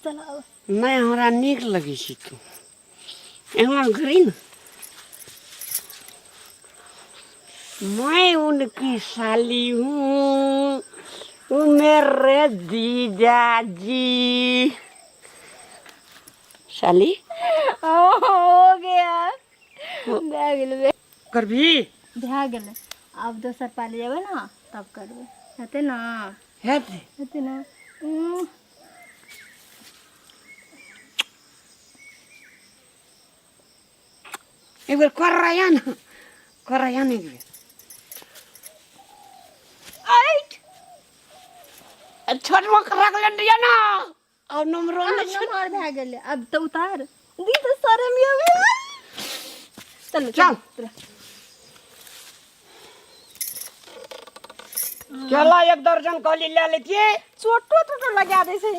चल आब। नहि, हमरा नीक लगै छै तू। एहन घुरी ने। मैं उनकी साली हूँ, वो मेरे जीजा जी। साली। हो गया, भए गेलै। करबी? भए गेलै। आब दोसर पाली जेबै ने, तब करबै। हेतै ने? हेतै। हेतै ने? एक बेर कर रहा ने, कर रहा ने एक बेर। ऐठ। छोट में रख ले ना अब नंबर। आब नमहर भए गेलै, आब तऽ उतार दी तऽ शरम आबै। चल। चल। चल। केला एक दर्जन कहली, ले लेतियै। चोटो तोटो लगा दै छै।